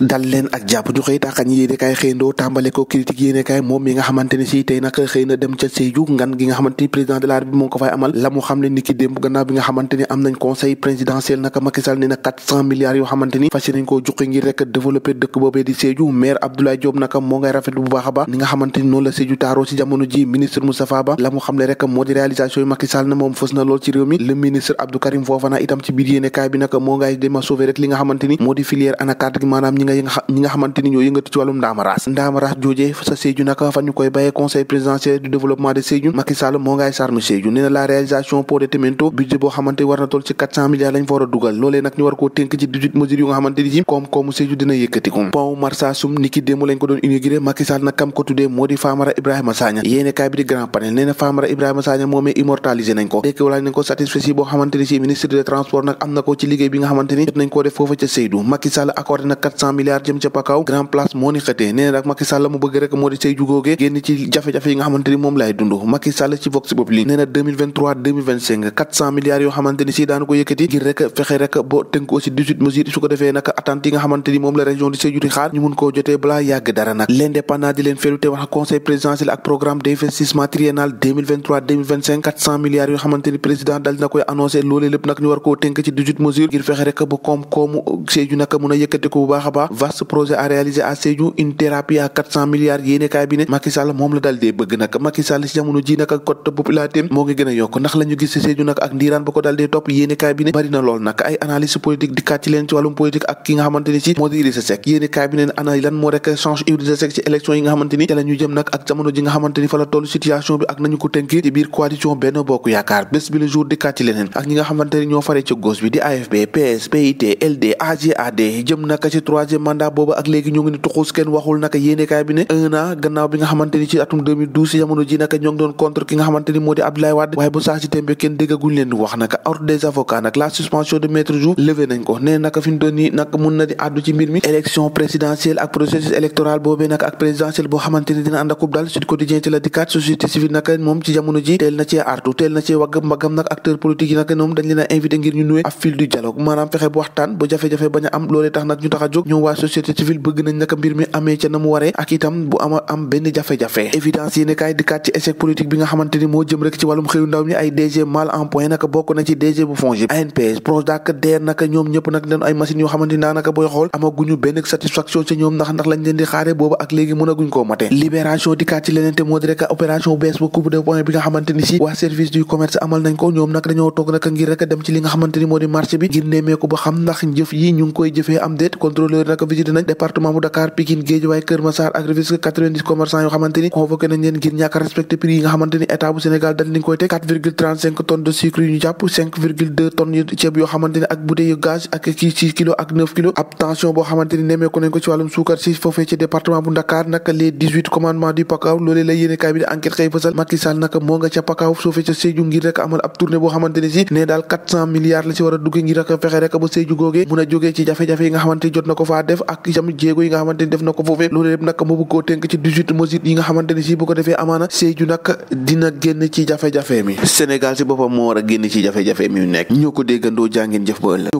dal leen ak jàpp ñu xëy taxañ yéenekaay xëyndoo tàmbale ko critique yéenekaay moom mi nga xamante ne si tey nag xëy na dem ca Sédhiou ngan gi nga xamante ni président de la République moo ngi ko fay amal la mu xam le ni ki démb gannaaw bi nga xamante ni am nañ conseil présidentiel naka Macky Sall ne na 400 milliards yoo xamante ni fas nañ koo juqi ngir rek développer dëkk boobee di Sédhiou maire Abdoulaye Diop naka moo ngay rafetlu bu baax a baax ni nga xamante ni noonu la Sédhiou taaroo si jamono ji ministre Moustapha Ba la mu xam le rek moo di réalisation yi Macky Sall na moom fës na lool ci réew mi le ministre Abdou Karim Fofana itam ci biir yéenekaay bi naka moo ngay dema sauver rek li nga xamante ni moo di filière anacarde gi maanaam ñi nga xamante ni ñoo yëngatu ci wàllum ndaamaraas joojee sa Sédhiou naka fa ñu koy bàyyee conseil présidentiel du développement de Sédhiou Macky Sall moo ngay sarme Sédhiou nee na la réalisation pour détemento budget boo xamante war na toll ci 400 milliards lañ fa war a dugal loolee nag ñu war koo tënk ci 18 mesures yu nga xamante ni ci koom-koomu Sédhiou dina yëkkatiku pont Marsassoum ni ki démb lañ ko doon inauguré Macky Sall nag kam ko tuddee moo di Famara Ibrahima Sagna yéene kaay bi di grand panel nee na Famara Ibrahima Sagna moomee immortalisé nañ ko dekk walaaj nañ ko satisfait boo xamante ni ci ministre des transports nag am na ko ci liggéey bi nga xamante ni jot nañ koo def foofa ca Sédhiou Macky Sall accordé nag 400 milliards jëm ca Pakao grand place moo ni xëtee nee na nag Macky Sall mu bëgg rek moo di Sédhiou googee génn ci jafe-jafe yi nga xamante ni moom lay dund Macky Sall ci Vox Populi nee na 2023-2025 400 milliards yoo xamante ni si daanu ko yëkkati ngir rek fexe rek bo tënk ko ci 18 mesures su ko defee nag attentes yi nga xamante ni moom la région di Sédhiou di xaar ñu mun koo jotee balaa yàgg dara nag l'indépendant di leen feelu te wax conseil présidentiel ak programme d'investissement triennal 2023-2025 400 milliards yoo xamante ni président dal dina koy annoncé loolee lépp nag ñu war koo tënk ci 18 mesures ngir fexe rek ba koom-koomu Sédhiou nag mun a yëkkati ko bu baax a baax vaste projet à réaliser à Sédhiou une thérapie à 400 milliards yéenekaay bi ne Macky Sall moom la dal dee bëgg nag Macky Sall ci jamono ji nag cote de popularité moo ngi gën a yokk ndax la ñu gis ci Sédhiou nag ak ndiiraan ba ko dal dee topp yéenekaay bi ne bari na lool nag ay analyse politique di kàcc leen ci wàllum politique ak ki nga xamante ni ci moo di Idrissa Seck yéenekaay bi ne ana lan moo rek change Idrissa Seck ci élection yi nga xamante ni te la ñu jëm nag ak jamono ji nga xamante ni fa la toll situation bi ak nañu ko tënkee ci biir coalition Benno Bokk Yaakaar bés bi le jour di kàcc leneen ak ñi nga xamante ni ñoo fare ci gauche bi di AFP PS PIT LD AGAD jëm nag ci troisième mandat boobu ak léegi ñoo ngi ni tuxus kenn waxul nag yéenekaay bi ne un an gannaaw bi nga xamante ni ci atum 2012 jamono ji nag ñoo ngi doon contre ki nga xamante ni moo di Abdoulaye Wade waaye bu saa si tembe kenn déggaguñ leen di wax nag ordre des avocats nag la suspension de maître Diouf levé nañ ko nee nag fi mu doon nii nag mun na di àddu ci mbir mi élection présidentielle ak processus électoral boobee nag ak présidentielle boo xamante ni dina ànd akub dal Sud Quotidien ci la dikkaat société civile nag moom ci jamono ji teel na cee artu teel na cee wagg mbagam nag acteur politique yi nag ñoom dañ leen a invité ngir ñu nuwee ab fil du dialogue maanaam fexe bu waxtaan ba jafe-jafe bañ a am loolee tax nag ñu tax a jóg ñoom waa société civile bëgg nañ nag mbir mi amee ca na mu waree ak itam bu am benn jafe-jafe évidence yi ne kaay dikkaat ci échec politique bi nga xamante ni moo jëm rek ci wàllum xëyu ndaw ñi ay DG mal en point nag bokk na ci DG bu FONGIP ANPS Prodac DER nag ñoom ñëpp nag leen ay machines yoo xamante ni daanaka booy xool amaguñu benn satisfaction ci ñoom ndax lañ leen di xaare boobu ak léegi mënaguñ koo mate libération dikkaat ci leneen te moo di rek opération bees bu coupe de point bi nga xamante ni si waa service du commerce amal nañ ko ñoom nag dañoo toog nag ngir rek dem ci li nga xamante ni moo di marché bi ngir nemmeeku ba xam ndax jëf yi ñu ngi koy jëfee am déet contrôleur nag visité nañ département bu Dakar Pikine Guédiawaye Kër Massar ak Rufisque 90 commerçants yoo xamante ni convoqué nañ leen ngir ñàkk a respecté prix yi nga xamante ni état bu Sénégal dal nañ koy teg 4,35 tonnes de sucre yu ñu jàpp 5,2 tonnes yu ceeb yoo xamante ni ak bouteille yu gaz ak kii 6 kilos ak 9 kilos ab tension boo xamante ni nemmeeku nañ ko ci wàllum suukar si foofee ci département bu Dakar nag les 18 commandements du Pakao loolee la yéenekaay bi di enquête xëy fësal Macky Sall nag moo nga ca Pakao foofee ca Sédhiou ngir rek amal ab tournée boo xamante ni si ne daal 400 milliards la ci war a dugg ngir rek fexe rek ba Sédhiou googee mun a jógee ci jafe-jafe yi nga xamante ni jot na ko faa def ak itam jéego yi nga xamante ni def na ko foofee loolu lépp nag moo bëgg koo tënk ci 18 mesures yi nga xamante ni si bu ko defee amaana Sédhiou nag dina génn ci jafe-jafe mi Sénégal si boppam moo war a génn ci jafe-jafe mi nekk ñoo ko déggandoo jàngeen jëf ba ëllëg